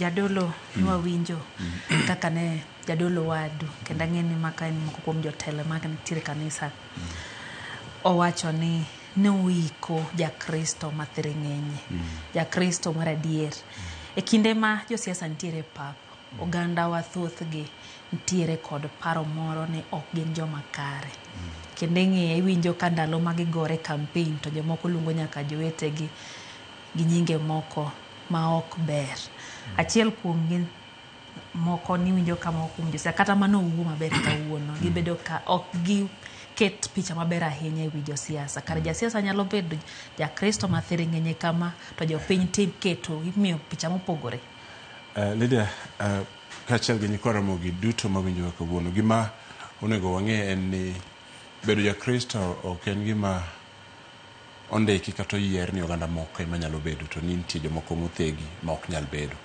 Jadolo nwawinjo kaka ne jadolo wadu kendo ang'e ni maka en moko kuom jotelo ma nitiere e kanisa owacho ni ne oiko jakristo ma thiring'inyi, jakristo mar adier. E kinde ma josiasa nitiere e pap, oganda wa thothgi nitiere kod paro moro ni ok gin joma kare. Kendo ing'iye iwinjo ka ndalo ma gigore campaign to jomoko luongo nyaka jowetegi gi nyinge moko ma ok ber. Achiel kuomgi moko niwinjo ka moko kuom josiasa kata mano owuo maber kawuono gibedo ka ok giket picha maber ahinya e wi josiasa. Kare jasiasa nyalo bedo jakristo ma thiring'inyi kama to jopiny tiketo imiyo picha mopogore. Lydia, kaachiel gi nyikwa Ramogi duto mawinjowa kawuono, gima onego wang'e en ni bedo jakristo ok en gima ondiki kata oyier ni oganda moko ema nyalo bedo to ni nitie jomoko mothegi ma ok nyal bedo.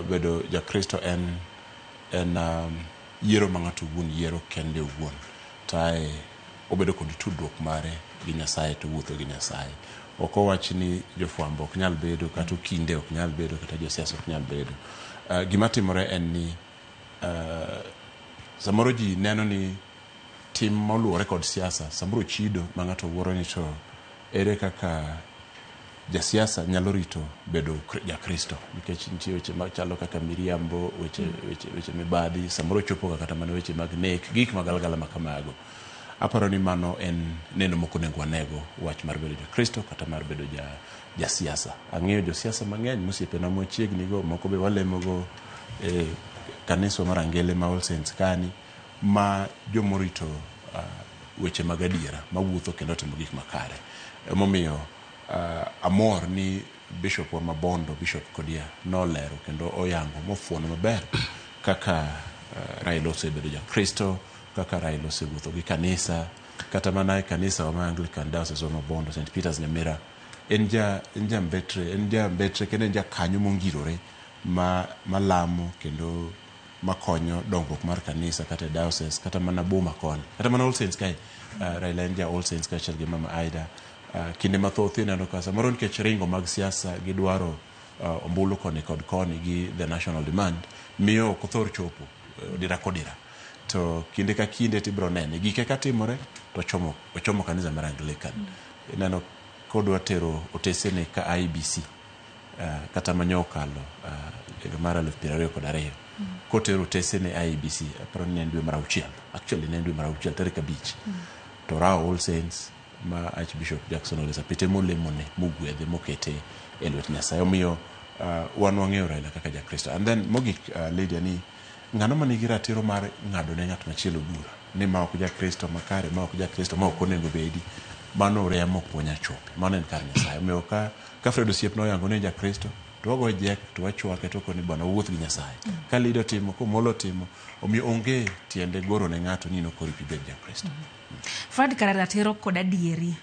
Bedo jakristo en, en yiero ma ng'ato owuon yiero kende owuon. To ae obedo kod tudruok mare gi Nyasaye to owuotho gi Nyasaye. Ok owach ni jofwambo ok nyal bedo, kata okinde ok nyal bedo, kata josiasa ok nyal bedo. Gima timore en ni samoro ji neno ni tim moluwore kod siasa samoro chido ma ng'ato wuoro ni to ere kaka jasiasa nyalo rito bedo jakristo nikech nitie weche machalo kaka miriambo, weche, weche, weche mibadhi, samoro chopo ga kata mana weche mag nek, gik magalagala ma kamago. Aparo ni mano en neno mok onego wanego wach mar bedo jakristo kata mar bedo ja jasiasa. Ang'eyo josiasa mang'eny mosiepena machiegni go, moko be walemogo e kaniswa mar Angele ma All Saints kani, ma jomorito weche mag adiera, mawuotho kendo timo gik makare. Emomiyo amor ni Bishop wa Mabondo, Bishop Kodia, nolero kendo oyango mofuono maber kaka Raila osebedo jakristo, kaka Raila osewuotho gi kanisa, kata mana e kanisa wa ma Anglican Diocese wa Mabondo, St. Peters Nyamira, en ja, en ja mbetre, en ja mbetre kendo en jakanyo mongirore ma, malamo kendo makonyo dongruok mar kanisa kata e diocese kata mana boma koni kata mana All Saints kae. Raila en ja All Saints kaachiel gi Mama Aida. Kinde mathoth ineno ka samoro nikech ringo mag siasa gi dwaro ombulu koni kod koni gi the national demand miyo ok othor chopo odira kodira to kinde ka kinde tibiro nene gike ka timore to ochomo, ochomo kanisa mar Anglican. Ineno kodwa tero otesene ka IEBC kata manyo okalo higa mar 2022 kotero otese ne IEBC aparo ni ne en dwe mar auchiel, actually ne en dwe mar auchiel tarik 5 to rawo All Saints ma Archbishop Jackson Ole Sapit molemone mogwedhe mokete e lwet Nyasaye. Omiyo wan wang'eyo Raila kaka jakristo. And then mogik, Lydia, ni ng'ano manigi ratiro mar ng'ado ne ng'at machielo bura ni ma ok jakristo makare, ma ok jakristo, ma ok onego bedi, mano oreya ma ok wanyal chope. Mano en kar Nyasaye. Omiyo ka Fred osiepna oyango ni en jakristo to wagoye jek to wachwake to wakone ni bwana wuoth gi Nyasaye. Ka Lydia otimo, Komolo otimo, omiyo onge tiende goro ne ng'ato ni in ok oripo ibed jakristo. Fred, kare ratiro kod adieri